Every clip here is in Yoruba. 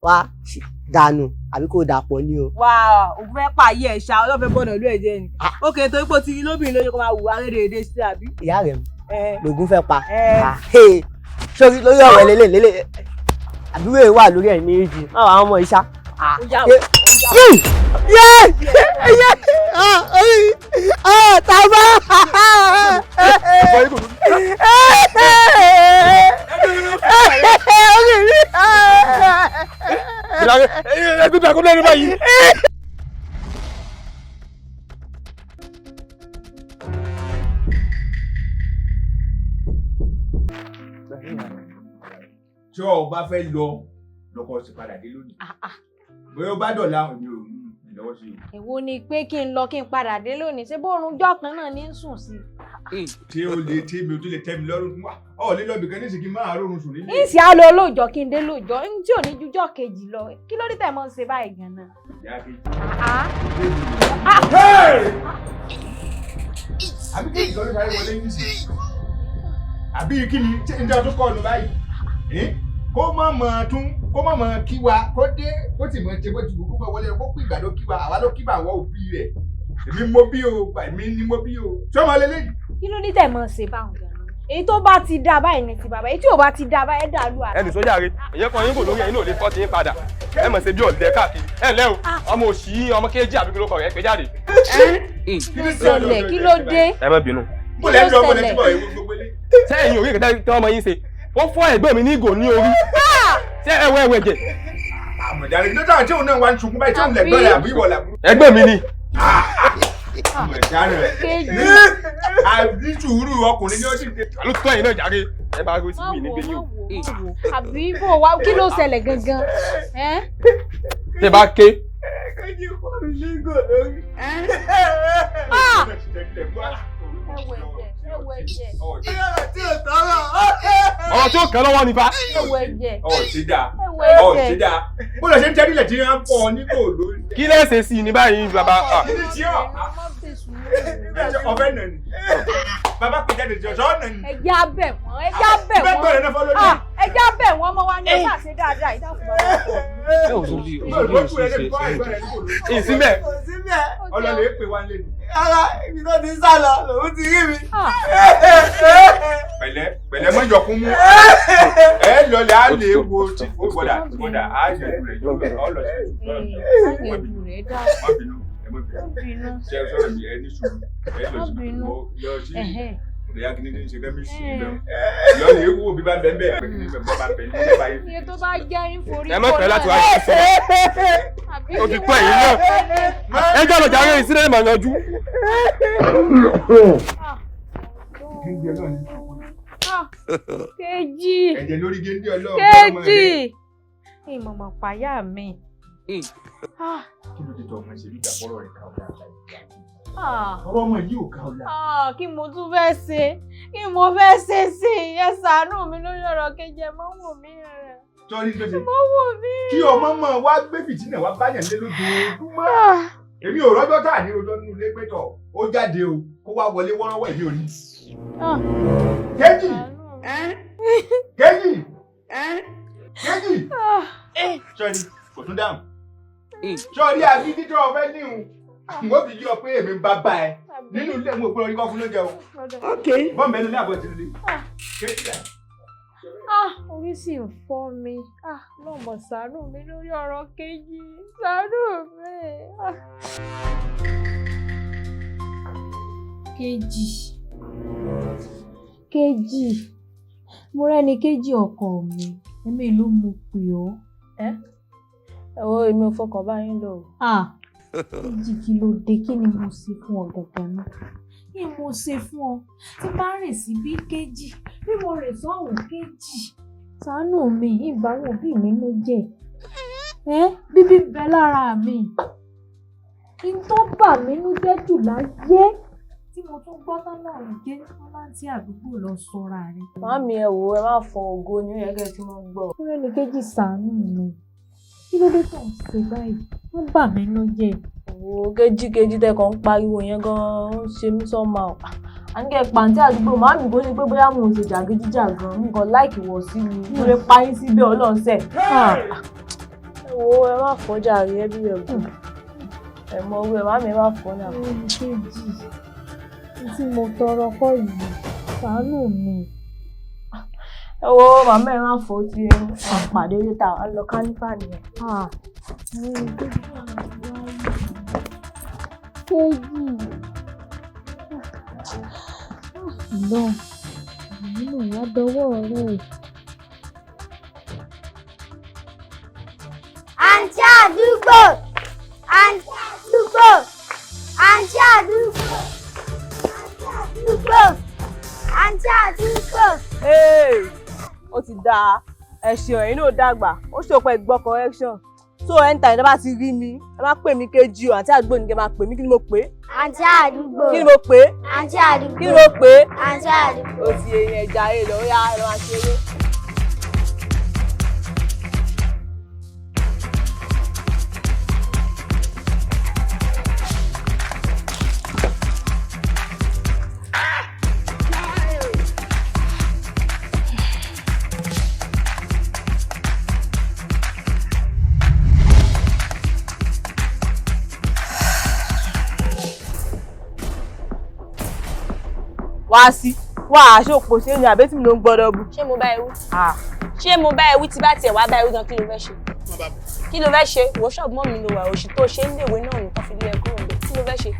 Wá dànù àbí kò dàpọ̀ ni o. Wà òun fẹ́ pààyè ẹ̀ ṣá, ọlọ́fẹ́ bọ̀nà ìlú ẹ̀ jẹ́ ni. Ókè, torí pé o ti rí lóbìnrin lóye, kó máa wùwá rédèrèdè sí, àbí? Ìyá rẹ̀ Ẹ. lògùn fẹ́ pa. Ẹ. Ah, hey, sórí lórí ọ̀rọ̀ lélẹ̀ lélẹ̀, àbí wèrè wà lórí ẹ̀ méjì má wàá mọ iṣá. Ó yá. Yé yé, ah orí, ah tàbá. Orí mi. Ẹgbẹ́ bí akọ́lẹ́ ní báyìí. Tí o bá fẹ́ lọ lọkọ sì padà dé lónìí, bóyá o bá dọ̀la, èmi ò ní lọ́wọ́ sí o. Èwo ni pé kí n lọ kí n padà dé lónìí? Ṣé bóorun jọ́ kan náà ní sùn sí? Tí o lè tí mi ò tún lè tẹ́ mi lọ́rùn fún wa ọ lè lọ bìkan ní ìsìnkí máa rọrùn sùn nílé. Ń sì á lọ lóòjọ́ kí n dé lóòjọ́ ń tí ò ní jújọ́ kejì lọ. Kí ló dé tẹ̀ mọ́ ń ṣe báyìí gan-an? Ìyá kejì. Ah! Àbí kí ìkọlù sáré wọlé ní sí, àbí kí ni ṣé ǹjẹ́ ọtún kọ́ ọ̀nù báyìí? Kó má mọ̀ tún, kó má mọ̀ kí wa, kó dé, kó sì mọ̀ ṣe bó ti wù, kó mọ̀ wọlé, kó pè ìgbà ló kí wa, àwa ló kí bá àwọn òbí rẹ̀. Èmi mo bí o, èmi ni mo bí o, sọmọ lélẹ́yìí. Kí ló dé tẹ̀ mọ́ ń ṣe báwọn gan-an? Èyí tó bá ti dá báyìí ní ti bàbá, èyí tí ò bá ti dá báyìí ẹ dàlú àná. Ẹnì sójà rè, ìyẹn kan yín kò lórí ẹ̀yin náà lè fọ́ ti yín padà. Ẹ mọ̀ ṣe bí ọ̀dẹ káàkiri. Ẹ ǹlẹ́ o, ọmọ òṣì yín, ọmọ kéjì àbí kí ló kọ̀ rẹ̀ pé jáde. Kí ló Ṣẹlẹ̀, kí ló dé? Ẹ má bínú. Mo lẹ́ lọ, mo lẹ́ túbọ̀ ewu gbogbo ilé. Ṣé ẹ̀yin òrí kẹ̀kẹ́ tí ọmọ yín ṣe? Wọ́n fọ́ ẹ̀gbọ́n mi ní ìgò ní orí. Ṣé ẹwẹ́ ẹwẹ́ jẹ? Àmọ̀dáre ló dáhùn tí òun náà wá ń sunkún báyìí, tí òun lẹ̀gbọ́n rẹ̀ àbí ìwọ làbúrò. Ẹ̀gbọ́n mi ni. Àmọ̀dáre Kejì. Àbí sùúrù ọkùnrin ni ó sì dé. Ló tọ́ ẹ̀yin náà jàre. Ẹ bá rí sí Má mi ní wò, gbé yín má o. wò, má wò. Àbí bò wá, kí ló ṣẹlẹ̀ gangan? Ẹ́? Ṣé bá ké? Kejì fọ́ mi lígò lórí. Ah! Ẹwẹ̀ ẹ̀jẹ̀, ẹwẹ̀ ẹ̀jẹ̀, Ọ̀rọ̀ tí ò tọrọ. Ọ̀rọ̀ tí ó kàn lọ́wọ́ ni fa. ẹwẹ̀ ẹ̀jẹ̀, Ọ̀ ti dáa. ẹwẹ̀ Ọ̀ ti ẹ̀jẹ̀. dáa. Bó lọ ṣe ń tẹ́lẹ̀ tí wọ́n ń fọ́ ọ ní kò lórí. Kí lẹ́sẹ̀ sí i ní báyìí bàbá? Kí ni tí ọ̀? Má ṣe sùúrù. Ọ̀fẹ́ nà ni. Bàbá pè jáde jọ sọ́ọ̀ nà ni. Ẹjẹ́ abẹ̀ wọ́n, ẹjẹ́ abẹ̀ Bẹ́ẹ̀ wọ́n. gbọ́dọ̀ náà fọ́ lórí. Ah, ẹjẹ́ abẹ̀ wọ́n, ọmọ wa ní ọ̀sà ṣe dáadáa, ìdáàbò bàbá ọkọ mi. Ṣé òṣòdì òṣòdì òṣìṣẹ́? Ìsínbẹ̀. Kò sí bẹ́ẹ̀. Ọlọ́lẹ̀ èpè wa lé ni. Rárá, ibi tó ti ń sá lọ lòun ti rí mi. Ah. Pẹ̀lẹ́ pẹ̀lẹ́, mọ́ yọkún mú. Ẹ lọlẹ̀ á lè wo tí ó gbọ́dà gbọ́dà á yẹ rẹ̀ yọ ọ lọ sí. Ee, àyẹ̀dù rẹ̀ dá. Má bínú, ẹ má bínú. Má bínú. Ṣé ẹ sọ̀rọ̀ mi, ẹ ní sùúrù. Ẹ lọ sí Má bínú. lọ sí Ẹ̀hẹ́. ìyá kìíní ní ṣe kẹ́mísì ibẹ̀. Lọ lè wò bí bá ń bẹ̀ ń bẹ̀ pé kìíní bẹ̀ bá ń bẹ̀ ní bá yẹn. Iye tó bá jẹ́ ń forí Ẹ má pẹ́ láti wá sí sọ. Àbí Ó kí ti tó ẹ̀yin náà. Ẹ jẹ́ lọ jàre, ìsílẹ̀ mà yanjú. Ah, Kejì. Ẹ̀jẹ̀ lórí géńdé ọlọ́run. Kejì. Ìmọ̀mọ̀ pàyà mi. Ah, Kí ló dé tó ọmọ ṣe bí ìgbàgbọ́rọ̀ rẹ̀ ká ọ̀la? ah. Ọ̀rọ̀ ọmọ yìí ò ká ọ̀la. Ah, kí mo tún fẹ́ ṣe? Kí mo fẹ́ ṣe sí i? Ẹ ṣàánú mi lórí ọ̀rọ̀ Kejì, ẹ má wò mí rẹ̀. Sọ́rí tó ṣe. Má wò mí. Kí ọmọ máa wá gbé fìtínà wá báyàn lé lójoojúmọ́. Ah, Èmi ò rọ́jọ́ tá à ní rojọ́ nínú ilé pẹ́tọ̀. Ó jáde o, kó wá wọlé wọ́rọ́wọ́, èmi ò ní. ah, Kejì! ṣàánú mi. Kejì! Kejì! Ah, Sọ́rí kò tún dáhùn. Sọ́rí agídí tó o fẹ́ níhun. Mo fi yí ọ pé èmi ń bá bá ẹ. Nínú ilé mo gbọ́dọ̀ rí kọ́ fún lóúnjẹ o. Bọ́m̀bẹ́ nínú ilé àbọ̀ ti lè. Kejì dà. Ah, orí sì ń fọ́ mi. Ah, lọ́mọ ṣàánú mi lórí ọ̀rọ̀ Kejì. Ṣàánú mi. Ah. Kejì. Kejì. Mo rẹ́ni kejì ọkọ mi. Ẹ̀mí ló mú pè ọ́. Ẹ wo, èmi ò fọkàn bá yín lọ o. Ah, Kejì, kí ló dé? Kí ni mo ṣe fún ọ gangan náà? Kí ni mo ṣe fún ọ? Tí bá rìn síbí Kejì, bí mo rìn sọ́hùn Kejì. Ṣàánú mi, ìbáwọn òbí mi ló jẹ́. Ẹ́ bíbí ń bẹ lára mi. N tó bà mí nú jẹ́ jù láyé tí mo tún gbọ́ tán náà ń gé wọ́n láti àdúgbò lọ sọ́ra rẹ̀. Màámi, ẹ wò, ẹ má fọ ògo ni, ó yẹ kẹ́ ẹ ti mọ gbọ́. Mo rẹ́ni kejì, ṣàánú mi. Kí ló dé tó ń ṣe báyìí? Wọ́n bà mí nú jẹ́. Wò ó, Kejì, Kejì tẹ kàn ń pariwo yẹn gan-an ó ń ṣe mí sọ́mà o. À ní kẹ́ ẹ pàǹtí àdúgbò màámi, kó ṣe pé bóyá mò ń ṣe jàgídíjàgan, mi kàn láìkì wọ̀ sí mi, mo lè pa yín síbẹ̀ ọlọ́ọ̀sẹ̀. Ah, Wo ẹ má fọjà rí ẹbí rẹ gùn. Ẹ mọ owó ẹ má mi má fọ náà. Kejì tí mo tọrọ kọ́ yìí, ṣàánú mi. Ẹ wo màmá ẹ má fọ tí ẹ pàdé létà, á lọ kánífà nìyẹn. Kejì. Lọ, èmi náà wá dọwọ́ rẹ̀. Àǹtí àdúgbò, àǹtí àdúgbò, àǹtí àdúgbò, àǹtí àdúgbò, àǹtí àdúgbò. Ó ti dáa, ẹ ṣeun, ẹ̀yin náà dàgbà, ó ṣòpọ̀ ẹ̀gbọ́ correction. So anytime tẹ́ bá ti rí mi, ẹ má pè mí Kejì o, àǹtí àdúgbò ni kẹ́ máa pè mí. Kí ni mo pè é? Àǹtí àdúgbò. Kí ni mo pè é? Àǹtí àdúgbò. Kí ni mo pè é? Àǹtí àdúgbò. Ó ti eyín ẹja ayé lọ, ó yá ẹ lọ máa ṣeré. Wá sí wá aṣọ òpó ṣé ni àbẹ́tí mi ló ń gbọ́dọ̀ bù. Ṣé mo bá ẹ wí? Ṣé mo bá ẹ wí? Tí bá tiẹ̀ wá bá ẹ wí gan, kí ló fẹ́ ṣe? Kí ló fẹ́ ṣe? Wò ṣọ́ọ̀bù mọ́ mi ló wà, òṣì tó ṣe ń léwe náà nìkan fi lé ẹ kúrò níbẹ̀. Kí ló fẹ́ ṣe?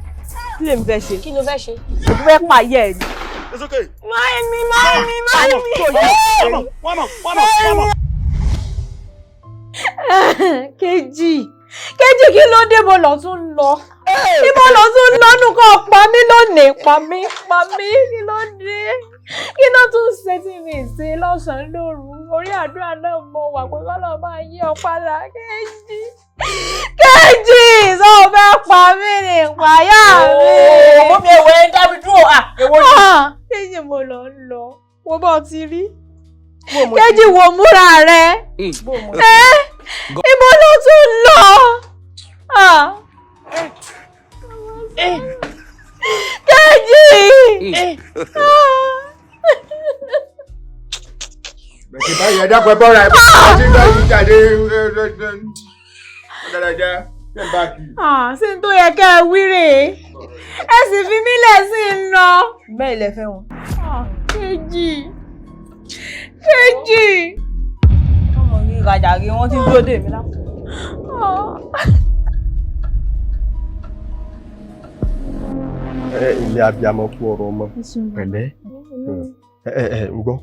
Kí lèmi fẹ́ ṣe? Kí ló fẹ́ ṣe? Òkú fẹ́ pààyẹ́ ẹ̀ ni. It's okay. Máìmí, máìmí, máìmí. One more. Kejì, Kejì, kí ló dé? Mo lọ tún lọ. Ibo lọ tún lọ nù kọ́ pa mí lónìí, pa mí, pa mí, kí ló dé? Kí ló tún ṣe tí mi ṣe lọ́sàn-án lóru? Orí àdúrà náà mo wà pé kọ́lọ́ máa yí ọ padà. Kejì, Kejì, sọ fẹ́ pa mí ní ìpáyà mi. Mo fi èwo ẹ ń dábì dúró à èwo ni. Kejì, mo lọ ń lọ, wo bọ́ ti rí. Kejì, wo múra rẹ. Ibo ló tún lọ? Kejì! Bẹ̀sẹ̀ báyìí, ẹ dákun, ẹ bọ́ra ẹ bọ́ra ẹ sí ìgbà yìí jáde ọ̀dàdàjà ṣe ń bá kì í. Ṣé n tó yẹ kẹ́ ẹ wí rèé? Ẹ sì fi mí lẹ̀ sí ń lọ. Bẹ́ẹ̀ lẹ fẹ́ wọn. Kejì! Kejì! Ọmọ mi ìrajà rí wọn ti ń dúró dè mí lápò. Ẹ ilé abiyamọ kú ọ̀rọ̀ ọmọ, pẹ̀lẹ́. Ẹ ẹ ẹ ń gbọ́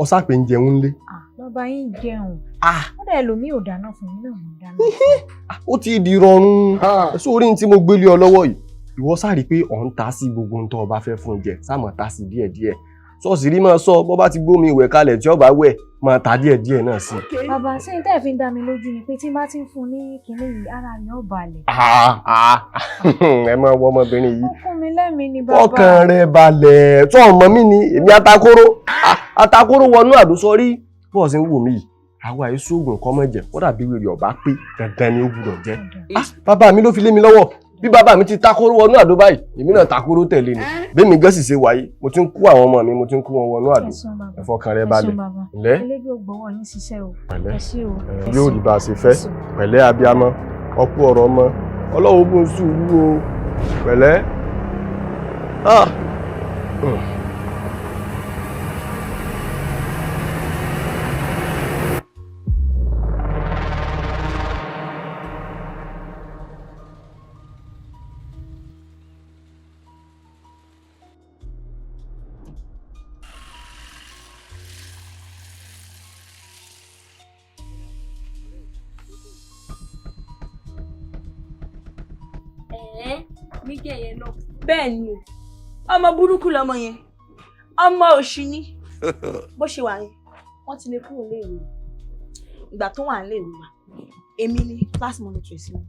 ọ sápẹ ń jẹun lé. Bàbá yín jẹun. Kódà ẹlòmíì ò dáná fún mi náà, mo dáná. Ó ti di rọrùn sórí tí mo gbélé ọ lọ́wọ́ yìí. Ìwọ sáré pé ọ̀ ń ta sí gbogbo ohun tó o bá fẹ́ fún jẹ, sáàmọ̀ ta sí díẹ̀díẹ̀. Ṣọ́ọ̀ṣì rí máa sọ bó bá ti gbómi ìwẹ̀ kalẹ̀ tí ó bá wẹ̀, máa ta díẹ̀díẹ̀ náà sí. Bàbá, ṣé n tẹ́ fi ń dá mi lójú ni pé tí n bá ti ń fún un ní kinní yìí, ara rẹ̀ ó balẹ̀? Ẹ máa wọ ọmọbìnrin yìí. Ó fún mi lẹ́mìí ni bàbá. Ọkàn rẹ balẹ̀ tó ọmọ mi ni èmi atakóró atakóró wọnú àdúsọ rí bọ́ọ̀ sí ń wò mí yìí. Àwa yìí sóògùn kọ́ mọ̀ jẹ́ kódà bí wèrè ọ̀bá pé dandan ni ó gbúdọ̀ jẹ́. Bàbá mi ló fi lé mi lọ́wọ́. Bí bàbá mi ti takóró wọnú àdó báyìí, èmi náà takóró tẹ̀lé ni. Bẹ́ẹ̀ mi gán sì ṣe wáyé, mo ti ń kó àwọn ọmọ mi, mo ti ń kó wọn wọnú àdó. Ẹ̀fọ́kàn rẹ balẹ̀. Ǹlẹ́? Elédùn ògbọ́wọ́ yín ṣiṣẹ́ o. Pẹ̀lẹ́. Ẹ ṣé o. Yóò rí bá a ṣe fẹ́. Pẹ̀lẹ́ abiyamọ, ọkú ọ̀rọ̀ ọmọ, Ọlọ́run bùn sùúrù o. Pẹ̀lẹ́. Bẹ́ẹ̀ ni o, ọmọ burúkú lọmọ yẹn, ọmọ òṣì ni. Bó ṣe wà yẹn, wọ́n ti lè kúrò léèwé. Ìgbà tó wà léèwé wa, èmi ni class monitress mi.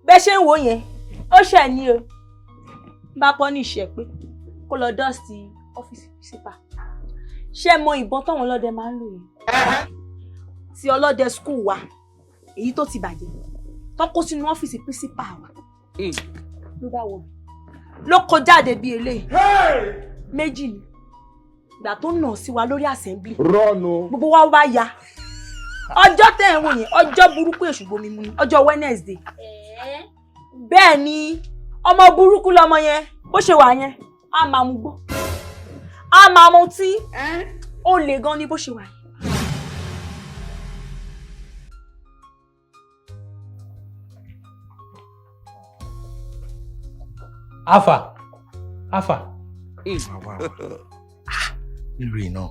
Bẹ́ẹ̀ ṣe ń wò yẹn, ó ṣẹ̀ ní o. Bá pọ́ ní ìṣẹ̀ pé kó lọ dọ́ọ̀sì ọ́fíìsì principal. Ṣé mọ ìbọn táwọn ọlọ́dẹ máa ń lò yẹn? Ti ọlọ́dẹ school wa, èyí tó ti bàjẹ́, tó kó sínú ọ́fíìsì principal wa. Ló bá wọ̀ ló kọjá bí eléyìí méjì ni. Ìgbà tó nà sí wa lórí assembly, Rọ́ọ̀nù. gbogbo wa wá ya Ọjọ́ tẹ́ ẹ̀ ń wò yẹn, ọjọ́ burúkú èṣù gbomi mu ni, ọjọ́ Wednesday. Bẹ́ẹ̀ ni, ọmọ burúkú lọmọ yẹn, bó ṣe wà yẹn, á máa mu gbó, á máa mutí, ó le gan ni bó ṣe wà yẹn. Afa, Afa. Nílùú iná.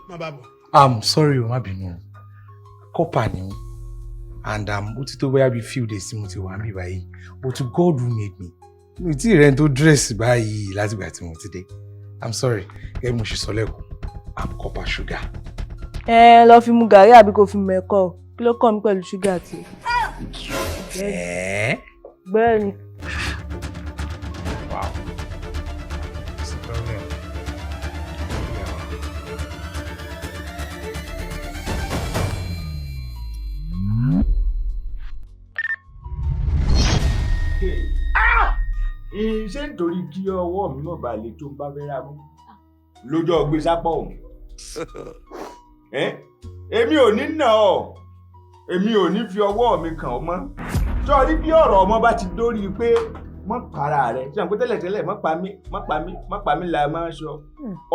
Má bàa bọ̀. I'm sorry o, má bínú. Kọ́pà ni mí. And ó ti tó bóyá bíi few days tí mo ti wà níbí báyìí. But to God who made me. Mi ò tí ì rẹ́ni tó dress báyìí látìgbà tí mo ti dé. I'm sorry, gẹ́gẹ́ bí mo ṣe sọ lẹ́kọ̀ọ́, I'm copper sugar. Ẹ lọ fi mu gàrí àbí kò fi mu ẹ̀kọ, kí ló kàn mí pẹ̀lú ṣúgà tí. Ẹ̀ẹ́. Bẹ́ẹ̀ni. Wow. It's a problem. Yeah. Ṣé nítorí kí ọwọ́ mi náà bá lè tó ń bá fẹ́ ra mú lójó ọgbẹ́ sápọ̀ òun? Èmi ò ní nà ọ́, èmi ò ní fi ọwọ́ mi kàn ọ́ mọ́. Sọrí bí ọ̀rọ̀ ọmọ bá ti dórí pé mọ́ para rẹ̀, ṣé àwọn pé tẹ́lẹ̀tẹ́lẹ̀ mọ́ pa mí, mọ́ pa mí, mọ́ pa mí la máa ń sọ.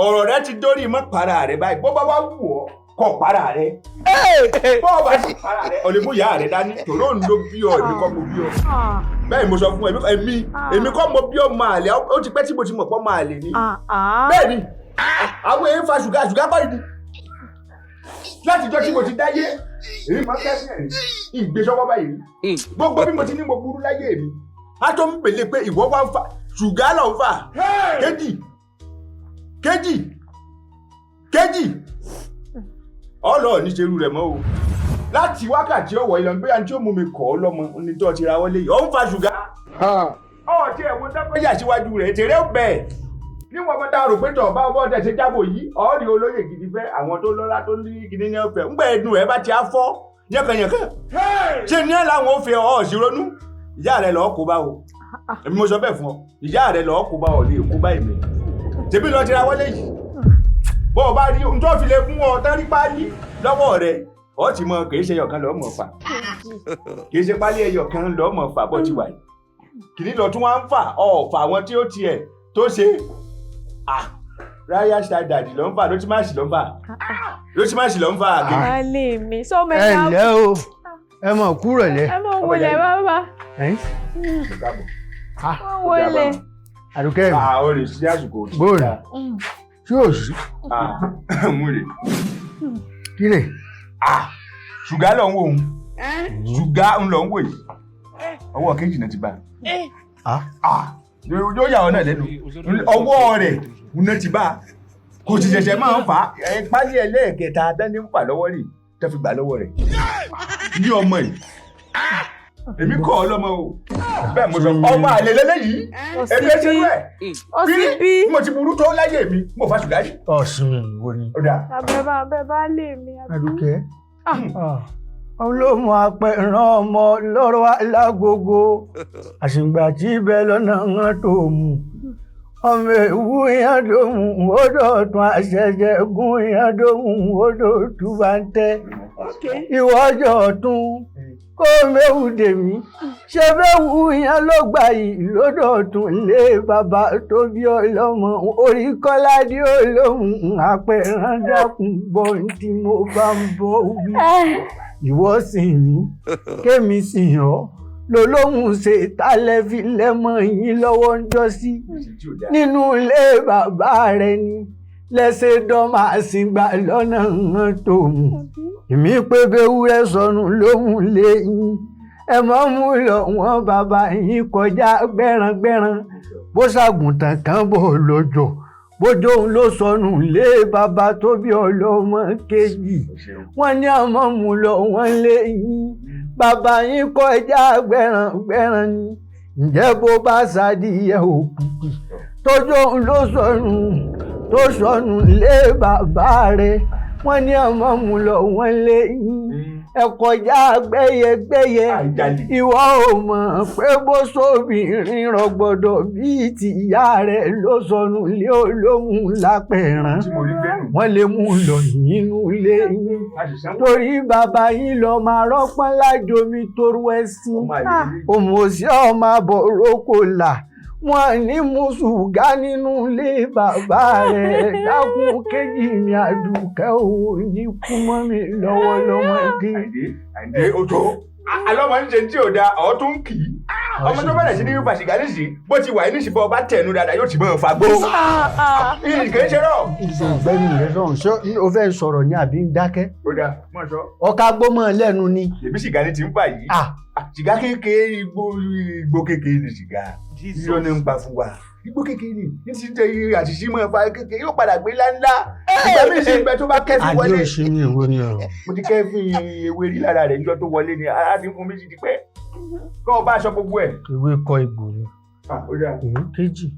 Ọ̀rọ̀ rẹ ti dórí mọ́ para rẹ̀ báyìí, bó bá wá wù ọ́ kọ̀ para rẹ̀. Bó o bá sì para rẹ̀, ò lè mú ìyá rẹ̀ dání, tòró ń lo bí ọ, èmi kọ́ mo bí ọ. Bẹ́ẹ̀ mo sọ fún ẹ, èmi kọ́ mo bí ọ máa lè, ó ti pẹ́ tí mo ti mọ̀ pọ́ máa lè ni. Bẹ́ẹ̀ ni, àwọn èèyàn fa ṣùgá, ṣùgá báyìí ni. Látijọ́ tí mo ti dáyé, èmi máa ń kẹ́sìn ẹ̀rín, ìgbésọ́wọ́ báyìí. Gbogbo bí mo ti ní mo burú láyé mi, á tó ń pèlè pé ìwọ wá ń fa, ṣùgá lọ ń fà. Kéjì, kéjì, kéjì, ọlọ́ọ̀ ní ṣerú rẹ̀ mọ́ o. Láti wákàtí ọ̀wọ̀ ìlànà bóyá tí ó mú mi kọ́ ọ lọ́mọ ní tó ti ra wọlé yìí, ó ń fa ṣùgá. Ọ̀ọ́tí ẹ̀wọ̀n dákọ́jà síwájú rẹ̀ tèrè ó bẹ̀. Níwọ̀n bá dárò pé tọ̀ bá ọbọ̀ tẹ̀ ṣe jábọ̀ yìí, ọ̀ọ́rì olóyè gidi fẹ́ àwọn tó lọ́lá tó ní gidi ní ọ̀fẹ́. Ńgbà ẹnu ẹ̀ bá ti á fọ́ yánkanyànkan. Ṣé ní ẹ̀ làwọn ò fẹ́ ọ̀ sí ronú? Ìyá rẹ̀ lọ́ọ́ kó bá o. Èmi mo sọ bẹ́ẹ̀ fún ọ. Ìyá rẹ̀ lọ́ọ́ kó bá ọ lè kó bá èmi. Tèmi lọ ti ra wọlé yìí. Bọ́ ọ bá rí ohun tó fi lè fún ọ tán rí páálí lọ́wọ́ rẹ̀, ọ ti mọ kì í ṣe ẹyọ̀kan lọ́ọ́ mọ̀ fà. Kì í ṣe páálí ẹyọ̀kan lọ́ọ́ mọ̀ fà bọ́ ti wà yìí. Kìnní lọ tún wá ń fà ọ̀fà àwọn tí ó tiẹ̀ tó ṣe. Ráyà ṣàdàdì ló ń fà, lótímáṣì ló ń fà. Lótímáṣì ló ń fà. Baálé mi, sọ́mọ ẹ̀ ẹ ǹlẹ́ o, ẹ mọ̀ kúrò lẹ́. Ẹ mọ̀ wọlé bàbá. Wọ́n wọlé. Àdùkẹ́ mi. Ó lè ṣí àsìkò. Bóòlù. Ṣé o sí? Mú rè. Kí rè? Ṣùgá lọ ń wò ó. Ṣùgá ń lọ ń wò yìí. Ọwọ́ kejì náà ti bá. Yóò yà ọ́ náà lẹ́nu. Ọwọ́ rẹ̀ náà ti bá. Kò sì ṣẹ̀ṣẹ̀ máa ń fà á. Pálí ẹlẹ́ẹ̀kẹta dání ń fà lọ́wọ́ rè tó fi gbà lọ́wọ́ rẹ̀. Ní ọmọ yìí. Èmi kọ́ ọ lọ́mọ o. Bẹ́ẹ̀ mo sọ ọmọ àlè lélẹ́yìí. Èmi ẹ ṣe rú ẹ̀. Bí mo ti burú tó láyé mi, mo fa ṣùgá rí. Ọ̀sùn wo ni? Abẹ́ baálé mi. Àdùkẹ́. Olóhùn apẹ̀ràn ọmọ lọ́rọ̀ alágogo. Àṣìgbà tí ibẹ̀ lọ́nà ń tó mú. Ọmọ ewu yẹn tó mú, ó dọ̀tún àṣẹjẹ gún yẹn tó mú, ó dọ̀tún bá ń tẹ́. Ìwọ́jọ̀ ọ̀tún kó méwu dèmí. Ṣé méwu yẹn ló gbà yìí lódọ̀tún lé bàbá tó bí ọlọ́mọ? Orí Kọ́ládé olóhùn apẹ̀ràn dákun gbọ́n tí mo bá ń bọ̀ wí. Ìwọ sì mí, kémi sì hàn. Lolóhùn ṣe tálẹ́ fi lẹ́mọ̀ yín lọ́wọ́ ń jọ sí. Nínú ilé bàbá rẹ̀ ni lẹ́sẹ̀ dán máa sì gbà lọ́nà hàn tó mú. Èmi pé bewúrẹ́ sọnù lóhùn lé yín. Ẹ mọ́ mú lọ wọ́n bàbá yín kọjá gbẹ́rangbẹ́ran. Bó ṣàgùntàn kan bọ̀ lọ́jọ́. Bójú òun ló sọnù lé bàbá tó bí ọlọ́mọ kejì. Wọ́n ní àmọ́ mú lọ wọ́n lé yín. Bàbá yín kọjá gbẹ́rangbẹ́ran ni. Ǹjẹ́ bó bá ṣàdìyẹ òkùnkùn tójú òun ló sọnù tó sọnù lé bàbá rẹ̀. Wọ́n ní àmọ́ mú lọ wọ́n lé yín. Ẹ kọjá gbẹ́yẹgbẹ́yẹ. Ìwọ ò mọ̀ pé bó sóbìnrin rọgbọdọ̀ bíi ti ìyá rẹ̀ ló sọnù lé olóhùn lápẹ̀rán. Wọ́n lè mú un lọ nínú ilé yín. Torí bàbá yín lọ máa rọ́pọ́n lájomi torú ẹṣin. Òmòsí ọmọ àbọ̀rọ̀kọ là. Wọ́n ní mú ṣùgá nínú ilé bàbá rẹ̀. Dákun kejì mi Àdùkẹ́ ò ní kú mọ́ mi lọ́wọ́ lọ́mọdé. Àìdé ó tó. Alọ́mọ ń ṣe tí ò da, ọ̀ tún kì í. Ọmọ tó bẹ̀rẹ̀ sí ní fa sìgá nísìnyí, bó ti wà ní ìsìnbọn ọba tẹ̀nu dáadáa yóò ti mọ̀ fa gbó. Kì í ṣe rọ̀. Ìgbẹ́nu rẹ̀ sọ̀rọ̀, ṣé o fẹ́ sọ̀rọ̀ ni àbí ń dákẹ́? Ó dáa, mọ̀ sọ. Ọkà gbọ́mọ lẹ́nu ni. Èmi sìgá ni ti ń fà yìí. Sìgá kékeré, igbó kékeré ni sìgá. Irọ́ ni ń pa fún wa. Igbó kékeré ni ní ti tẹ àṣìṣe mọ́ fa kékeré yóò padà gbé ńláńlá. Ìgbà míì sì ń bẹ tó bá kẹ́fín wọlé. Àdé òṣì ni ìwọ ni ọ̀rọ̀. Mo ti kẹ́fín ewé rí lára rẹ̀ níjọ́ tó wọlé ni ara ti ń fún mi sí ti pẹ́. Kọ́ ọ bá aṣọ gbogbo ẹ̀. Ewé kọ ìgbò ni. Òun kejì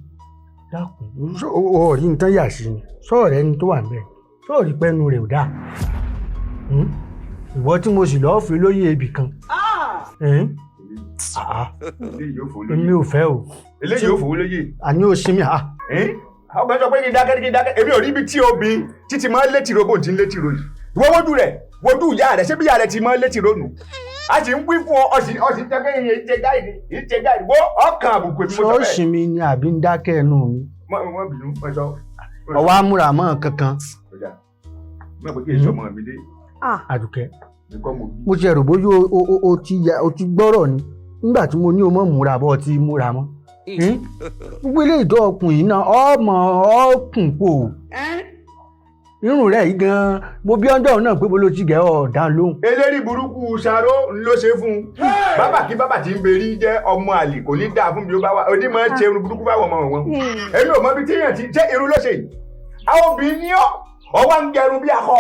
dákun. Ọ̀rí nǹkan yà sí ni. Sọ̀rọ̀ ẹni tó wà ń bẹ̀. Sọ̀rí pẹ́nu rẹ̀ ò dáa. Ìwọ tí mo sì lọ́ọ́ fi lóyè ibì kan. Èmi ò fẹ́ o. Eléyìí ò fowó lóye. Àní ò sinmi à. Ọkùnrin sọ pé kí n dákẹ́ kí n dákẹ́. Èmi ò rí ibi tí obìnrin títí máa ń létí robo tí ń létí ro yìí. Ìwọ wojú rẹ̀, wojú ìyá rẹ̀, ṣé bí ìyá rẹ̀ ti máa ń létí ro nù? A sì ń wí fún ọ, ọ̀sìn tẹ́kẹ́ yẹn ń jẹ gáìdì, ń jẹ gáìdì. Wo ọkàn àbùkù èmi mo sọ bẹ́ẹ̀. Ṣọ́ọ̀ṣì mi ni àbí ń dákẹ́ ẹnu mi. Mọ̀ bínú, mọ̀ sọ. Ọwọ́ amúra mọ́ kankan. Mọ̀ pé kí èso ọmọ mi dé. Àdùkẹ́, mo ti ẹ̀rù bóyá o ti gbọ́rọ̀ ni nígbà tí mo ní o mọ̀ múra bọ́ ti múra mọ́. Gbogbo ilé ìtọ́ ọkùnrin náà ọmọ ọkùn pò irun rẹ̀ yìí gan-an mo bí ọjọ́ náà pé bolo ti gẹ̀ ọ́ dá lóhùn. Eléri burúkú Ṣaró ló ṣe fún un. Bàbá kí bàbá tí ń berí jẹ́ ọmọ àlè kò ní dáa fún bí ó bá wà onímọ̀ ṣe irun burúkú báwọn ọmọ wọn. Èmi ò mọ ibi tí èèyàn ti ṣe irun ló ṣe yìí. Àwọn obìnrin ní ọ ọwọ́ ń gẹrun bí akọ.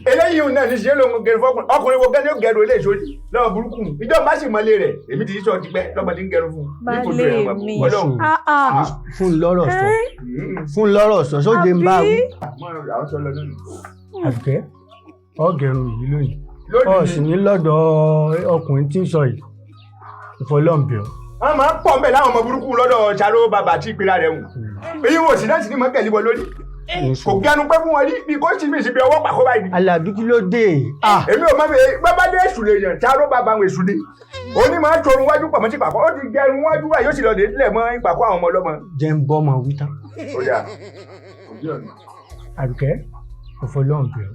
Eléyìí náà ní ṣe ló ń gẹrun fọkùnrin ọkùnrin wo gẹ́ni ó gẹrun eléyìí sórí lọ́wọ́ burúkú ìjọba má sì mọ́lé rẹ̀ èmi ti sọ tipẹ́ lọ́mọ tí ń gẹrun fún un. Balẹ̀ mi. Fún lọ́rọ̀ sọ fún lọ́rọ̀ sọ sóde ń bá wí. Àdùkẹ́ ọ̀gẹ̀rùn yìí lónìí ọ̀ sì ní lọ́dọ̀ ọkùnrin tí ń sọ yìí ìfọlọ́ǹbẹ̀ ọ́. Wọ́n máa ń pọ̀ mbẹ̀ láwọn ọmọ burúkú lọ́dọ̀ Ṣaró bàbá tí ìpínlẹ̀ rẹ̀ wù. Èyí wò sí náà sì ní mọ́kẹ́lì wọ lórí. Kò gẹnu pé fún wọn rí bí kò sì mí síbi ọwọ́ pàkó báyìí. Àlàbí kí ló dé. Èmi ò mọ bí bàbá dé èṣù lè yàn Ṣaró bàbá àwọn èṣù ni. Òní máa ń torun wájú pọ̀ mọ́ sí pàkó. Ó ti gẹrun wájú wáyé ó sì lọ dé lẹ̀ mọ́ ìpàkó àwọn ọmọ ọlọ́mọ. Jẹ́ ń bọ́ ọmọ wí tán. Ó yá. Àdùkẹ́ ọ̀fọlọ́ǹbẹ̀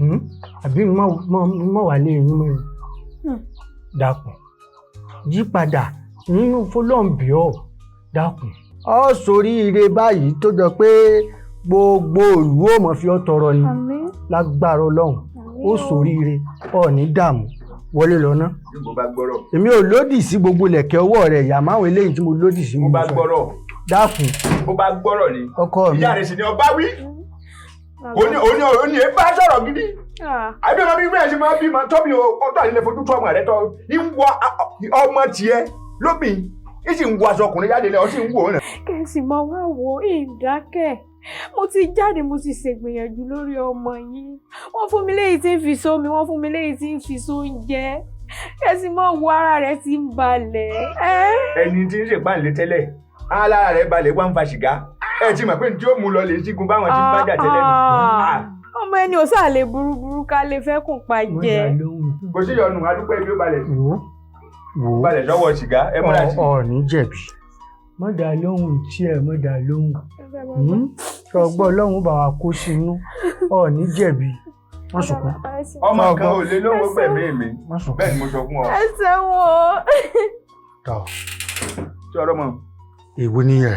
ọ́ àbí mọ̀ wà lé yín mọ́ ni. Dákun yípadà nínú fọlọ́ǹbẹ̀ ọ́ dákun. Ọ sórí ire báyìí tó jọ pé gbogbo ìlú ò mọ̀ fi ọ́ tọrọ ni lágbára Ọlọ́run ó sórí ire ọ̀ ní dààmú wọlé lọ́nà. Èmi ò lòdì sí gbogbo lẹ̀kẹ̀ ọwọ́ rẹ̀ ìyá máwọn eléyìí tí mo lòdì sí. Mo bá gbọ́rọ̀. Dákun. Mo bá gbọ́rọ̀ ni. Ọkọ mi. Ìyá rẹ̀ sì ni ọba wí. Òní ẹ bá sọ̀rọ̀ gidi. Àbí ọmọ bíbí ẹ̀ ṣe máa bímọ tọ́bi ọtọ́ àlẹ́ fojú tó ọmọ rẹ̀ tọ́ ìwọ ọmọ tiẹ̀ lóbìn ìsì ń wọ aṣọ ọkùnrin jáde lẹ ọ sì ń wò ó rẹ. Kẹ̀sì máa wá wo ìdákẹ́ mo ti jáde mo ti ṣègbìyànjú lórí ọmọ yìí wọ́n fún mi léyìí tí ń fi sómi wọ́n fún mi léyìí tí ń fi sóúnjẹ kẹ̀sì máa wo ara rẹ̀ ti ń balẹ̀. Ẹni tí ń ṣèpáǹlé tẹ́lẹ̀ alára rẹ̀ balẹ̀ wá ń fa sìgá ẹ ti mọ̀ pé ní tí ó mú lọ lè sígun báwọn ti ń bájà tẹ́lẹ̀ nù. Ọmọ ẹni ò sáà lè burúburú ká lè fẹ́ kùn pa jẹ. Kò sí ìyọnu adúpẹ́ ibi ó balẹ̀ sí. Balẹ̀ sọ́wọ́ sìgá ẹ múra sí. Ọ̀ọ́ni jẹ̀bi mọ̀ dá lóhùn tiẹ̀ mọ̀ dá lóhùn ṣọgbọ́n Ọlọ́run bá wa kó sínú ọ̀ọ́ni jẹ̀bi wọ́n sunkún. Ọmọ kan ò lè lóhùn gbẹ̀mí mi bẹ́ẹ̀ ni mo sọ fún ọ. Ẹ ṣeun o. Tọ́. Ṣé ọ̀rọ̀ mọ̀? Èwo ni ẹ?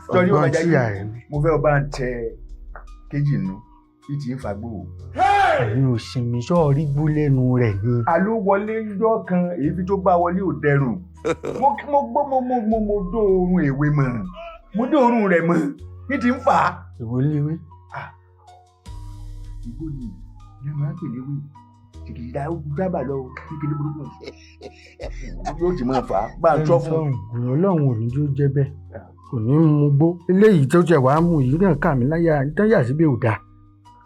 Sọrí ọba jáde mo fẹ́ ọba ń tẹ kejì nù ìtì ń fagbó. Ẹ̀yin ò sinmi sọ́ọ̀rí gbó lẹ́nu rẹ̀ ni. Àló wọlé ńjọ́ kan èéfín tó bá wọlé ò dẹrùn. Mo gbọ́ mo dóorùn èwe mọ̀ mo dóorùn rẹ̀ mọ̀ ìtì ń fà á. Èwo léwé? Igbó ni ní máa ń pè léwé kìkì dábàá lọ kíkiri burúkú yóò ti máa fà á bá a tọ́ fún. Ọlọ́run ò ní jó jẹ́ bẹ́ẹ̀. Kò ní mú gbó. Eléyìí tó jẹ wàá mú yìí náà kà mí láyà tán yà síbi ò dáa.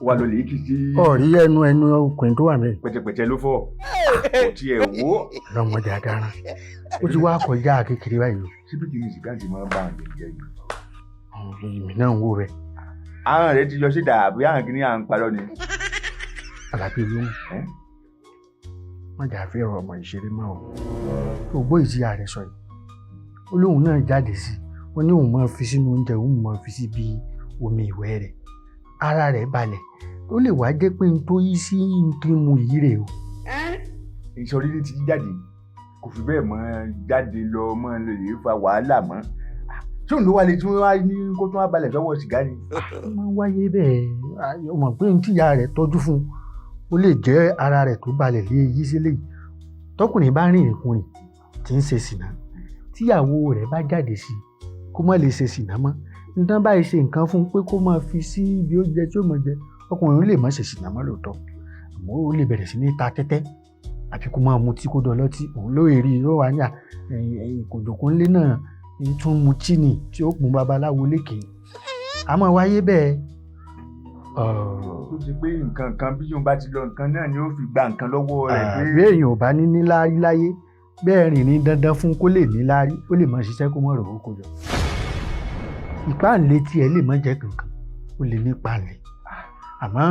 Wà lọ lè kí sí. Ọ̀rí ẹnu ẹnu ọkùnrin tó wà mẹ́rin. Pẹ̀tẹ̀pẹ̀tẹ̀ ló fọ́. Kò tiẹ̀ wó. Ọlọ́mọdé adáran. Ó ti wá kọjá kékeré báyìí o. Síbi kìíní sìgá ti máa ń bá àwọn jẹ yìí. Àwọn èmi náà ń wò rẹ. Ahọ́n rẹ ti yọ síta àbí ahọ́n kìíní à ń parọ́ ni. Àlàbí ló mú. Má jà fẹ́ ọ̀rọ̀ ọmọ ìṣeré mọ́ o. Ògbó ìjìyà rẹ̀ sọ yìí. Ó lóun náà jáde sí i. Wọ́n ní òun máa fi sínú oúnjẹ, òun máa fi sí bí omi ìwẹ̀ rẹ̀. Ara rẹ̀ balẹ̀. Ó lè wá jẹ́ pé n tó yí sí n tó mu yìí rè o. Ìsọ̀rí ní ti jáde kò fi bẹ́ẹ̀ mọ́ jáde lọ mọ́ lè fa wàhálà mọ́. Ṣé òun ló wá lè tún wá ní kó tún wá balẹ̀ sọ́wọ́ sìgá ni? Ó máa ń wáyé bẹ́ẹ̀. Ó mọ̀ pé n tíya rẹ̀ tọ́jú fún un, ó lè jẹ́ ara rẹ̀ tó balẹ̀ lé yí sílẹ̀ yìí. Tọkùnrin bá rìnrìn kùnrin tí ń ṣe sìnà, tíyàwó rẹ̀ bá jáde sí i, kó má lè ṣe sìnà mọ́. Nǹkan báyìí ṣe nǹkan fún un pé kó máa fi sí ibi oúnjẹ tí ó máa jẹ. Ọkùnrin lè má ṣe sìnà mọ́ lóòótọ́, àmọ́ ó lè bẹ̀rẹ̀ sí ní ta tẹ́tẹ́ àbí kó máa mutí kó dọlọ́tí. Òun ló rí i ló wà ní kòjòkó ńlé náà ń tún mutí ni tí ó pọn babaláwo lékè. A máa wáyé bẹ́ẹ̀. Ó ti pé nǹkan kan bí yóò bá ti lọ nǹkan náà ni ó fi gba nǹkan lọ́wọ́ rẹ̀ pé. Bí èèyàn ò bá ní níláárí láyé bẹ́ẹ̀ rìn ní dandan fún kó lè níláárí, ó lè máa ṣiṣẹ́ kó mọ̀ rò ó kó jọ. Ìpáǹle tiẹ̀ lè má jẹ́ kankan, ó lè ní ìpáǹle. Àmọ́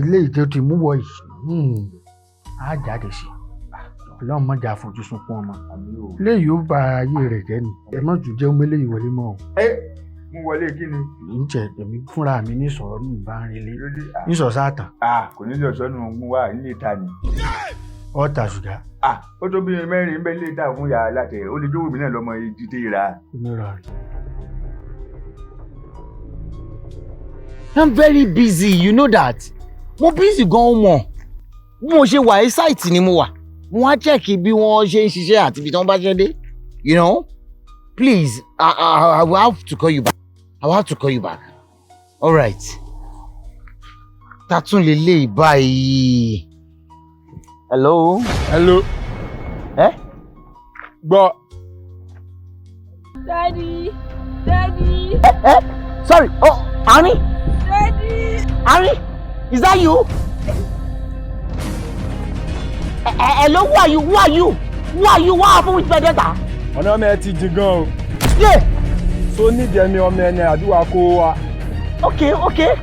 ilé ìjọ ti mú wọ yìí, á jáde sí i. Ọlọ́run má jà fojú sunkún ọmọ. Léyìí ó ba ayé rẹ̀ jẹ́ ni. Ẹ má tún jẹ́ ọmọ eléyìí wọlé mọ́ o. Ẹ mú wọlé kí ni? Ǹjẹ́ èmi fúnra mi ní sọ̀rọ̀ ní ìbá ń relé. Ní sọ̀ sáàtàn. Kò ní lọ sọ́nù ogun wa nílé ta ni. Ọ̀tà ṣùgá. Ó tó bí mẹ́rin ń bẹ nílé ta fún yàrá látẹ̀. Ó lè jówó mi náà lọ́mọ ìdílé ra. Onírọ̀ rẹ̀. I'm very busy, you know that. Mo busy gan mọ̀. Bí mo ṣe wà ní site ni mo wà. Mo wá check bí wọ́n ṣe ń ṣiṣẹ́ àti ibi tí wọ́n bá ṣe dé. You know? Please, I will have to call you back. I will have to call you back. All right. Tatún lélẹ̀ báyìí. Hello. Hello. Eh? Gbọ́. Daddy, Daddy. Eh? Sorry. Oh, Annie. Daddy. Annie, is that you? Hello, who are you? Who are you? Who are you? What happened with my daughter? Ọ̀nà ọmọ ẹ ti jìn gan o. Yeah. So nídìí ẹni ọmọ ẹni àdúrà kó wa. Okay, okay.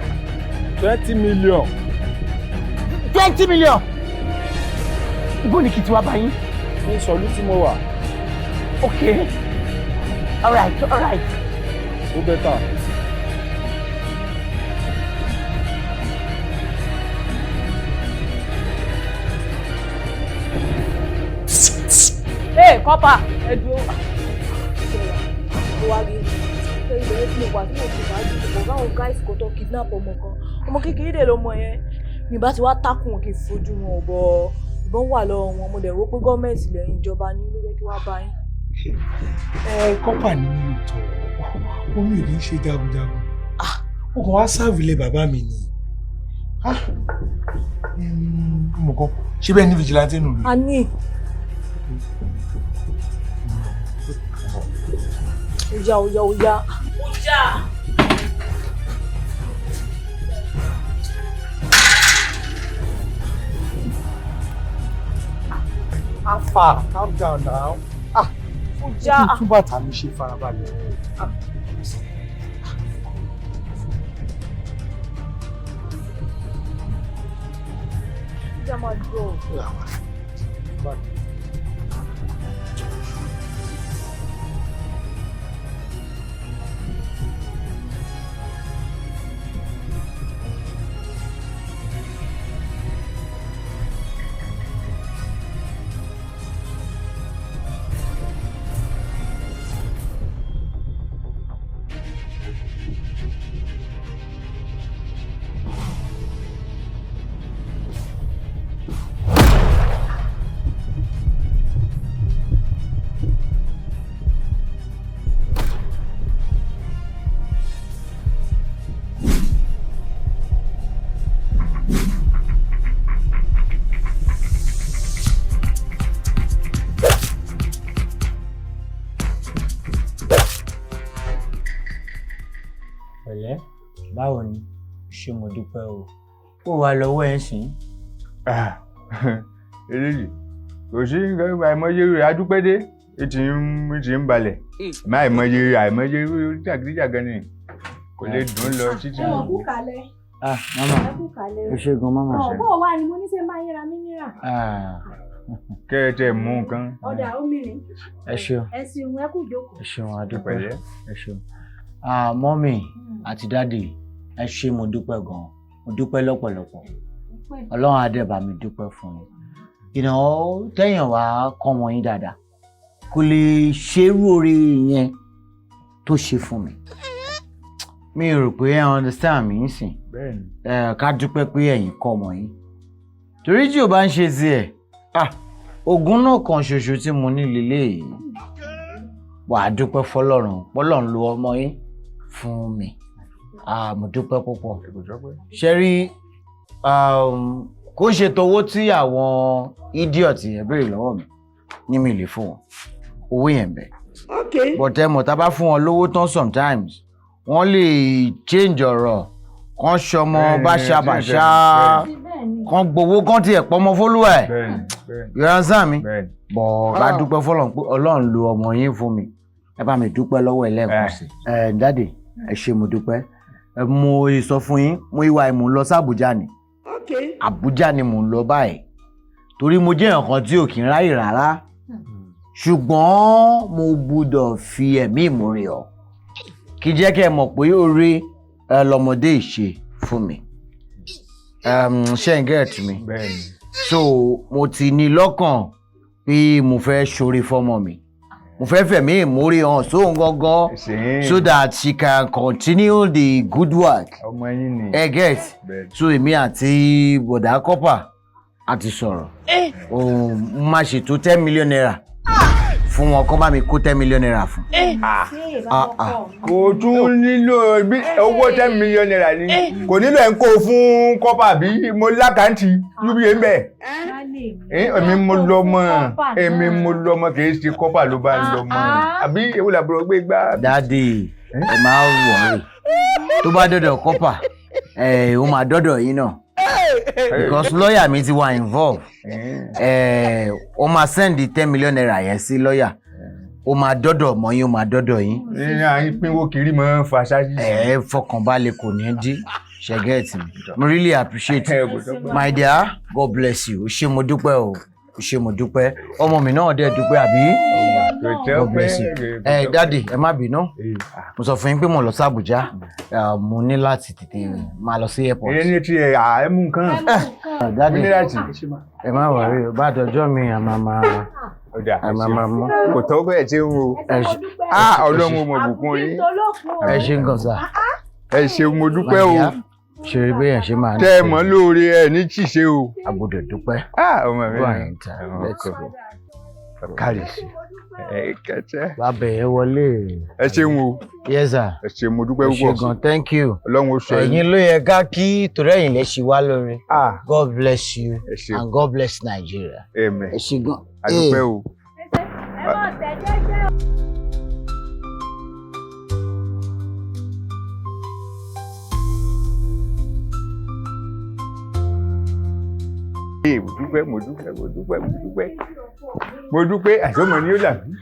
20 million. 20 million. Ibo ni kí ti wá bá yín? Ní sọ̀lú tí mo wà. Okay. All right, all right. Ó bẹ́tà. Hey, kọ́pà, ẹ dúró. Mo wá rí ìbẹ̀rẹ̀ tí mo wà tí mo ti wá jù kò báwọn guys kò tó kidnap ọmọ kan. Ọmọ kékeré dè lọmọ yẹn. Mi bá ti wá tákùn wọn kí n fojú wọn ò bọ̀. Ìbọn wà lọ́wọ́ wọn, mo dẹ̀ wò pé gọ́ọ̀mẹ̀ntì lẹ́yìn ìjọba ní ló jẹ́ kí wá bá yín. Ẹ kọ́pà ní mi ò tọ̀ omi ò kì í ṣe jagunjagun. Ó kàn wá sáàbù ilé bàbá mi ni. Mo kàn ṣé bẹ́ẹ̀ ní vigilante nù lù. A ní. Oya oya oya. Oya. Afa, calm down now. Oya. Kí n tún bàtà mi ṣe farabalẹ̀. Oya máa dúró. Pẹ̀lẹ́, báwo ni? Ṣé mo dúpẹ́ o? Ó wà lọ́wọ́ ẹ̀ ń sìn. Eléyìí kò sí nǹkan àìmọye rẹ̀ adúpẹ́dé ètì ń balẹ̀ má àìmọye àìmọye jàgídíjàgan ni kò lè dùn lọ títí. Ẹ wọ̀n kú kalẹ̀. Ah, mama. Ẹ kú kalẹ̀. Ẹ ṣé gan, mama. Ọ̀ bó wà ní mo ní ṣe máa yẹra mí nírà. Ah. Kẹ́ ẹ tẹ mú nǹkan. Ọ̀dà omi ni. Ẹ ṣeun. Ẹ ṣeun, ẹ kú jókòó. Ẹ ṣeun, a dúpẹ́. Ẹ ṣeun. Ah, mọ́mì àti dáàdì, ẹ ṣé, mo dúpẹ́ gan. Mo dúpẹ́ lọ́pọ̀lọpọ̀. Ọlọ́run á dẹ̀ bá mi dúpẹ́ fún yín. Ìnáwó tẹ̀yàn wá kọ́ wọn yín dáadáa. Kò lè ṣerú oore yẹn tó ṣe fún mi. Mi rò pé ẹ understand mi ń sìn. Ká dúpẹ́ pé ẹ̀yin kọ́ ọmọ yín. Torí tí o bá ń ṣe tiẹ̀, ah, ogún náà kan ṣoṣo tí mo ní lélẹ́yìí. Wà á dúpẹ́ fọlọ́run, pọ́lọ́run lo ọmọ yín fún mi. Ah, mo dúpẹ́ púpọ̀. Ṣé rí, kó ṣe towó tí àwọn idiot yẹn béèrè lọ́wọ́ mi ní mi lè fún wọn. Owó yẹn bẹ̀. But ẹ mọ̀, tá a bá fún wọn lówó tán sometimes, wọ́n lè change ọ̀rọ̀, kán ṣọmọ báṣabàṣá, kán gbowó, kán tiẹ̀ pọmọ fólúwà ẹ̀. You understand mi? Bọ̀ ká dúpẹ́ fọlọ́run pé Ọlọ́run lo ọmọ yín fún mi. Ẹ bá mi dúpẹ́ lọ́wọ́ ẹ lẹ́ẹ̀kan sí. Ẹ dáàdì, ẹ ṣé, mo dúpẹ́. Mo sọ fún yín, mo ìwà ìmú lọ sí Àbújá ni. Àbújá ni mò ń lọ báyìí. Torí mo jẹ́ èèyàn kan tí ò kí ń ráyè rárá. Ṣùgbọ́n mo gbúdọ̀ fi ẹ̀mí ìmoore hàn. Kí jẹ́ kí ẹ mọ̀ pé oore lọmọdé ìṣe fún mi. Ṣé ń get mi? So mo ti ní lọ́kàn pé mo fẹ́ ṣoore fọ́mọ mi. Mo fẹ́ fẹ̀mí ìmoore hàn sóhun gangan so that she can continue the good work. Ọmọ yín ni. Ẹ get. So èmi àti bọ̀dá kọ́pà a ti sọ̀rọ̀. Òun máa ṣètò ₦10 million fún wọn, kó bá mi kó ₦10 million fún. Ah, ah. Kò tún nílò bí owó ₦10 million ni kò nílò ẹ̀ ń kó fún kọ́pà bí mo l'account UBA ń bẹ̀. Èmi mo lọ mọ̀, èmi mo lọ mọ̀, kì í ṣe kọ́pà ló bá ń lọ mọ̀ àbí ewu làbúrò gbé gbá. Daddy, ẹ máa ń worry, tó bá dọ̀dọ̀ kọ́pà ẹ ó máa dọ́dọ̀ yín náà because lọ́ọ̀yà mi ti wà involve. Ó máa send the ₦10 million yẹn sí lọ́ọ̀yà, ó máa dọ́dọ̀ mọ́ yín, ó máa dọ́dọ̀ yín. Ní à ń pínwó kiri mọ́ fàṣájì. Ẹ fọkànbalẹ̀, kò ní dí ṣẹgẹ́ẹ̀tì mi. Mo really appreciate, my dear. God bless you. O ṣé, mo dúpẹ́ o. O ṣé, mo dúpẹ́. Ọmọ mi náà dẹ̀ dúpẹ́ àbí. God bless you. Ẹ daddy, ẹ má bínú, mo sọ fún yín pé mo lọ sí Àbújá, mo ní láti tètè máa lọ sí airport. Ẹ ní tiẹ̀ ẹ mú nǹkan. Daddy, ẹ má worry, bá àdọjọ́ mi àmà máa mú. Kò tọ́ bẹ́ẹ̀ tí ń wo Ọlọ́run mọ̀ bùkún yín. Ẹ ṣe nǹkan sá. Ẹ ṣeun, mo dúpẹ́ o. Ṣe bẹ́ẹ̀ ṣe máa ń tẹ́ ẹ mọ́ lóore, ẹ ní ṣìṣe o. A gbọ́dọ̀ dúpẹ́. Ọmọ mi Go and let's go. Kárí sí. Ẹ kẹtẹ. Bàbá ẹ wọlé. Ẹ ṣeun o. Yes sir. Ẹ ṣeun, mo dúpẹ́ Ẹ ṣé púpọ̀. gan, thank you. Ọlọ́run ó sọ yín. Ẹ̀yin ló yẹ ká kí torí ẹ̀yin lè ṣe wá lóore. God bless you and God bless Nigeria. Amen. Ẹ ṣé gan. A dúpẹ́ o. Ẹ mọ̀ tẹ́ jẹ́jẹ́ o. Mo dúpẹ́, mo dúpẹ́, mo dúpẹ́, mo dúpẹ́, mo dúpẹ́. Àṣọmọ ni ó là mí,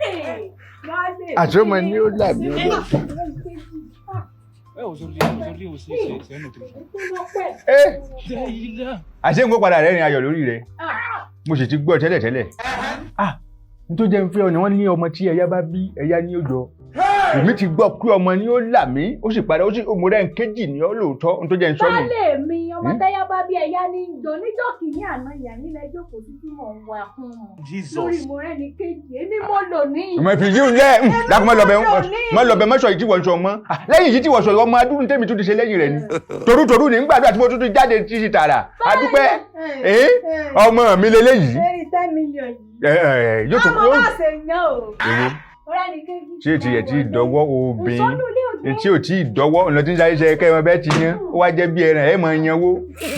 àṣọmọ ni ó là mí. Aujourd'hui aussi, c'est un autre jour. Àṣé n kó padà rẹ́rìn ayọ̀ lórí rẹ̀, mo sì ti gbọ́ tẹ́lẹ̀tẹ́lẹ̀. Ah, n tó jẹ́ n fẹ́ ọ ni wọ́n ní ọmọ tí ẹ̀yà bá bí ẹ̀yà ní ó jọ. Èmi ti gbọ́ pé ọmọ ni ó là mí, ó sì padà ó sì mo rẹ́ ń kéjì ní ọ lóòótọ́, n tó jẹ́ n sọ́nù. Baálé mi, ọmọ tẹ́yà bá bí ẹ̀yà ní í jọ. Níjọ́ kìíní àná ìyá nílẹ̀ jókòó sí tí mò ń wà fún un. Jesus. Lórí mo rẹ́ni kejì, èmi mo lò ní. Mo fi yíò lẹ́ dákun, má lọ́bẹ̀, má lọ́bẹ̀, má sọ yìí tí wọ́n sọ mọ́. Lẹ́yìn yìí tí wọ́n sọ, ọmọ adúrún tèmi tún ti ṣe lẹ́yìn rẹ̀ ni torútorú ní gbàdúrà tí mo tún ti jáde tí ti tààrà adúpẹ́. Ọmọ mi leléyìí. Lórí 10 million yìí. Ẹ yóò tún Ọmọ yóò bá ṣe yan o. Èwo? Mo rẹ́ni kejì. Ṣé ti ẹ̀ tí ì dọ́wọ́ obìnrin tí ò tí ì dọ́wọ́ ọ̀nà tí ń sáré ṣe kẹ́ ẹ mọ bẹ́ẹ̀ ti yan, ó wá jẹ́ bí ẹran ẹ̀ máa yanwó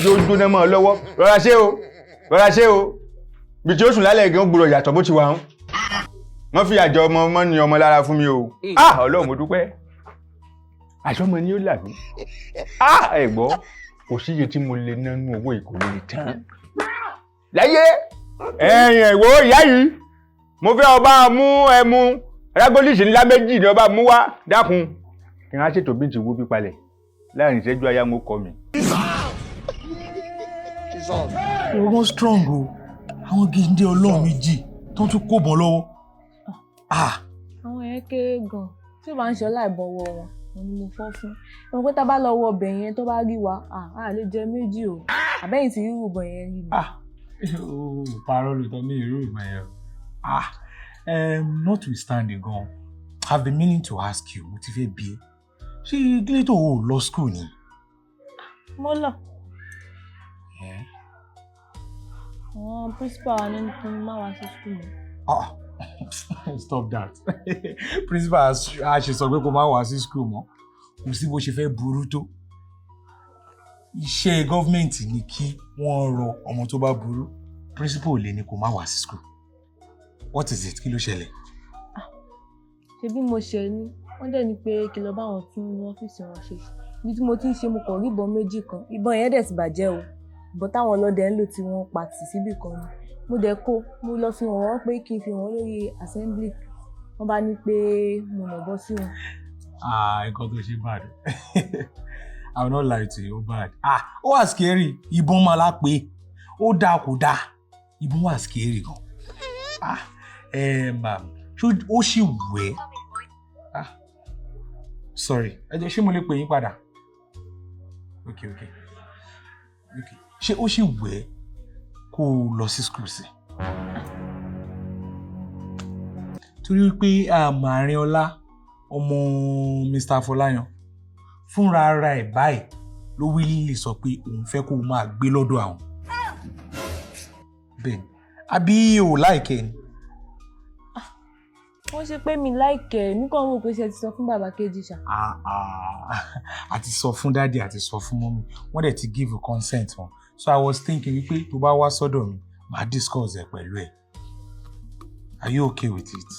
yóò jóná mọ́ ọ lọ́wọ́. Rọra ṣé o, rọra ṣé o, bí tí ó sùn lálẹ́ gan gbọ́dọ̀ yàtọ̀ bó ti wà ń wọ́n fi àjọ ọmọ ọmọ ní ọmọ lára fún mi o. Ah, Ọlọ́run, mo dúpẹ́. Àṣọmọ ni ó là mí. Ẹ gbọ́, kò síye tí mo lè nánú owó ìkòlè tán. Láyé ẹ̀yìn ìwò ìyá yìí, mo fẹ́ ọba mú ẹmu rágólíṣì ńlá méjì ni ọba mú wá, dákun. Kí n á ṣètò bí n ti wó bí palẹ̀ láàrin ìṣẹ́jú aya mo kọ mi. Ogun strong o, àwọn géńdé ọlọ́run méjì tó tún kó bọ̀ lọ́wọ́. Àwọn yẹn kéré gan-an, tí ó bá ń ṣe ọlá ìbọ̀wọ̀ wọn, òun ni mo fọ́ fún. Mo pé tá a bá lọ wọ ọbẹ̀ yẹn tó bá rí wa, a lè jẹ méjì o. Àbẹ́yìn tí rírù bọ̀ yẹn rí ni. Ó parọ́ lóòótọ́ ní irú ìmọ̀ yẹn o. Notwithstanding gan, I've been meaning to ask you, mo ti fẹ́ bi ẹ́. Ṣé kílé tó o lọ school ni? Mo lọ. Àwọn principal wa ní kí n má wá sí school mọ́. Ah, stop that. Principal a ṣe sọ pé kó má wá sí school mọ́. Kò sí bó ṣe fẹ́ burú tó. Iṣẹ́ gọ́ọ̀mẹ̀ntì ni kí wọ́n rọ ọmọ tó bá burú. Principal ò lè ní kó má wá sí school. What is it? Kí ló ṣẹlẹ̀? Ṣé bí mo ṣe ní, wọ́n dẹ̀ ní pé kí lọ bá wọn tún ọ́fíìsì wọn ṣe. Ibi tí mo ti ń ṣe, mo kàn rí ìbọn méjì kan. Ìbọn yẹn dẹ̀ ti bàjẹ́ o. Ìbọn táwọn ọlọ́dẹ ń lò tí wọ́n pa tì síbì kan ni. Mo dẹ̀ kó, mo lọ fi hàn wọ́n pé kí n fi hàn wọ́n lórí assembly. Wọ́n bá ní pé mo nà bọ́ sí wọn. Ah, nǹkan tó ṣe bad. I will not lie to you, ó bad. Ah, ó wà scary. Ìbọn máa la pé. Ó dáa kò dáa. Ìbọn wà scary gan. Ah, ṣó ó sì wù ẹ́? Ah, sorry, ẹ jẹ́ ṣé mo lè pè yín padà? Okay. Ṣé ó sì wù ẹ́ kó o lọ sí school sí? Torí pé Àrínọlá ọmọ Mr. Afọláyan fúnra ara ẹ̀ báyìí ló wí lè sọ pé òun fẹ́ kó o máa gbé lọ́dọ̀ àwọn. Bẹ́ẹ̀ni, àbí o like ẹ̀ ni? Wọ́n ṣe pé mi like ẹ̀, mi kàn wò pé ṣe ti sọ fún bàbá kejì ṣá. Àti sọ fún daddy, àti sọ fún mummy, wọ́n dẹ̀ ti give consent wọn. So I was thinking wípé tó bá wá sọ́dọ̀ mi, màá discuss ẹ̀ pẹ̀lú ẹ̀. Are you okay with it?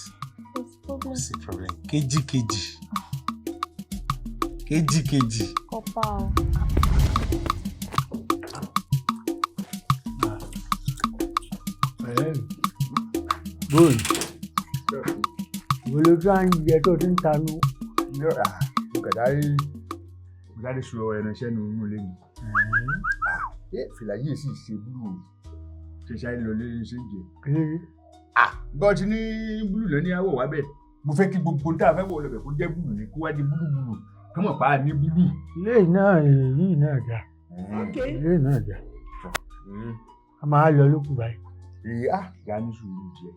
Kò sí problem. Kejì kejì. Kejì kejì. Kọ́pá o. Bóòlù. Ìwé ló tún à ń jẹ tó ti ń tanú. Mo kàdárí sọ ẹran sẹ́nu inú ilé mi. Fìlà yìí sì ṣe búlù o. Ṣe ṣáà lọ lé ṣe ń jẹ. Bọ́ọ̀ ti ní búlù lọ ní àwọ̀ wá bẹ́ẹ̀. Mo fẹ́ kí gbogbo tá a fẹ́ wọ̀ lọ́bẹ̀ kó jẹ́ búlù ni, kó wá di búlù búlù. Kí wọ́n pa á ní búlù. Ilé náà èyí náà dà. Ilé náà dà. A máa lọ lókù báyìí. Ìyá ìyá ní sùúrù jẹ.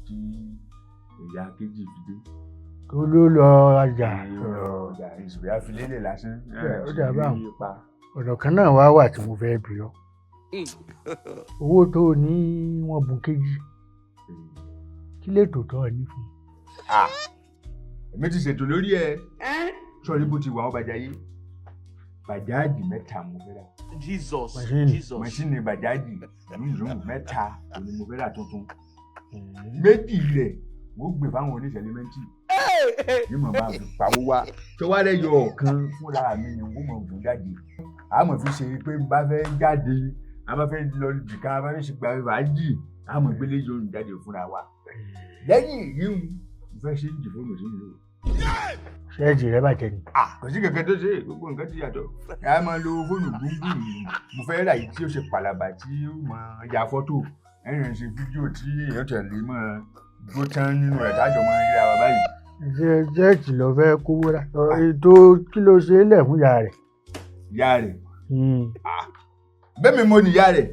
Kí ìyá kejì fi dé. Tó ló lọ ọjà. Ọjà ìṣòro àfilélẹ̀ lásán. Ó dà báwọn. Ọ̀rọ̀ kan náà wá wà tí mo fẹ́ bi ọ́. Owó tó o ní wọ́n bùn kejì. Kí lè tòótọ́ ẹ ní fún un? Èmi ti ṣètò lórí ẹ. Sọ̀rí bó ti wà ọ́ bàjá yé. Bàjáàjì mẹ́ta mo fẹ́ rà. Jesus. Jesus. Màṣíìnì bàjáàjì zoom mẹ́ta òní mo fẹ́ rà tuntun. Méjì rẹ̀ mo gbé fáwọn oníṣẹ́lẹ́mẹ́ntì. Ní mo bá fi pawó wá. Tó wá rẹ̀ yọ ọ̀kan fúnra mi ni wọ́n mọ̀ fún jáde. A mọ̀ fi ṣe pé bá fẹ́ jáde, a bá fẹ́ lọ jìkà, a bá fẹ́ ṣe gbàgbé fàájì, a mọ̀ gbélé yọ jáde fúnra wa. Lẹ́yìn ìyíhun, mo fẹ́ ṣe ń jì fóònù sí mi lò. Ṣẹ́ẹ̀jì rẹ bàjẹ́ ni. Kò sí kankan tó ṣe, gbogbo nǹkan ti yàtọ̀. A máa lo fóònù gbùngbùn. Mo fẹ́ rà yìí tí ó ṣe pàlàbà tí ó máa ya fọ́tò, ẹ̀rìn ṣe fídíò tí èèyàn tẹ̀lé máa dúró tán nínú rẹ̀ tájọ máa ń ríra wa báyìí. Ṣé ṣẹ́ẹ̀tì lọ fẹ́ kówó rà? Ètò kí ló ṣe é lẹ̀ fún ìyá rẹ̀? Ìyá rẹ̀? Bẹ́ẹ̀ mi mo ní ìyá rẹ̀.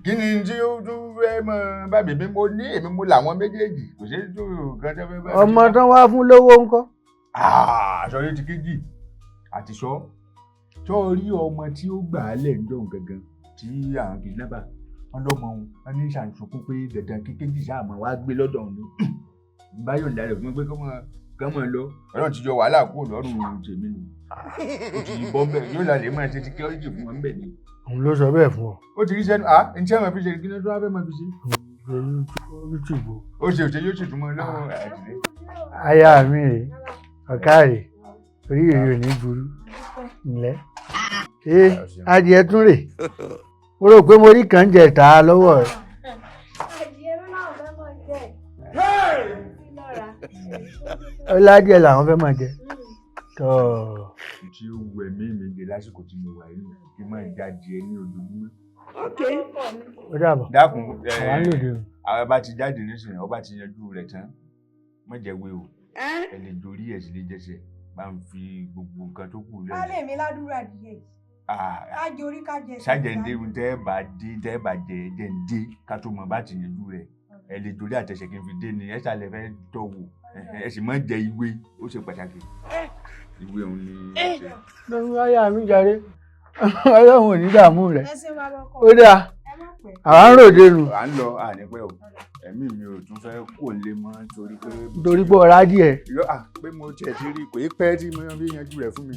Kí ni tí ó tún fẹ́ mọ bá mi mo ní èmi mo làwọn méjèèjì kò sí tó nǹkan tó fẹ́ bá mi. Ọmọ tán wá fún lówó ńkọ́? Aṣọ yìí ti kejì àti sọ tó rí ọmọ tí ó gbà á lẹ̀ ń dọ̀hún gangan tí àwọn kìdínápà wọn lọ́mọ òun wọn ní ṣàǹsùnkún pé dandan kí kejì sáà mọ̀ wá gbé lọ́dọ̀ òun ni. Báyọ̀ ń darẹ̀ fún mi pé kọ́mọ lọ Ọlọ́run ti yọ wàhálà kúrò lọ́rùn tèmi nù. Ó ti bọ́ bẹ́ẹ̀ yóò lálẹ́ máa ṣe security fún wọn bẹ́ẹ̀ ni. Òun ló sọ bẹ́ẹ̀ fún ọ. Ó ti rí sẹ́nu à ń tí àwọn fi ṣe kí ló tó wá fẹ́ máa fi ṣe. Ó ṣe òṣè yóò ṣètùmọ̀ lọ́wọ́ àdìrẹ́. Aya mi rèé, Ọ̀káàrè, orí rẹ̀ ò ní burú. Ǹlẹ́. Ṣé adìẹ tún rè? Mo rò pé mo rí kàn jẹ tà á lọ́wọ́ rẹ̀. Adìẹ ló láwọn fẹ́ mọ̀ jẹ́. Lọ́ra. Ọládìẹ làwọn fẹ́ máa jẹ. Tọ́. Tí ó wù ẹ̀mí mi jẹ lásìkò tí mo wà yìí, kí n máa jáde ní ojoojúmọ́. Ó dàbọ̀. Dákun. Àwa ń lòdì o. Àwọn bá ti jáde nísìnyí, ọba ti yanjú rẹ̀ tán, má jẹ́ wé o. Ẹ lè dorí ẹ̀ sì lè jẹsẹ̀, bá ń fi gbogbo nǹkan tó kù lẹ́nu. Baálé mi, ládùúrà adìyẹ yìí. Ká jẹ orí, ká jẹ. Ṣáàjẹ̀ǹdé tẹ́ ẹ bá dé, tẹ́ ẹ bá jẹ jẹ̀ǹdé, ká tó mọ bá ti yanjú rẹ̀. Ẹ lè dorí àtẹ̀sẹ̀ kí n fi dé ni ẹ ṣàlẹ̀ fẹ́ tọ̀ wò. Ẹ sì má jẹ ìwé, ó ṣe pàtàkì. Ìwé òun ni ẹ ṣe. Lórí ayé mi jàre, Ọlọ́run ò ní dààmú rẹ̀. Ẹ ṣeun, bàbá ọkọ. Ó dáa, àwa ń ròde nù. À ń lọ, ànípẹ́ o. Ẹ̀mí mi ò tún fẹ́ kó lè mọ́ torí pé. Torí pé ọ̀rá díẹ̀. Irọ́ à pé mo tiẹ̀ ti rí i, kò í pẹ́ tí mo fi yanjú rẹ̀ fún mi.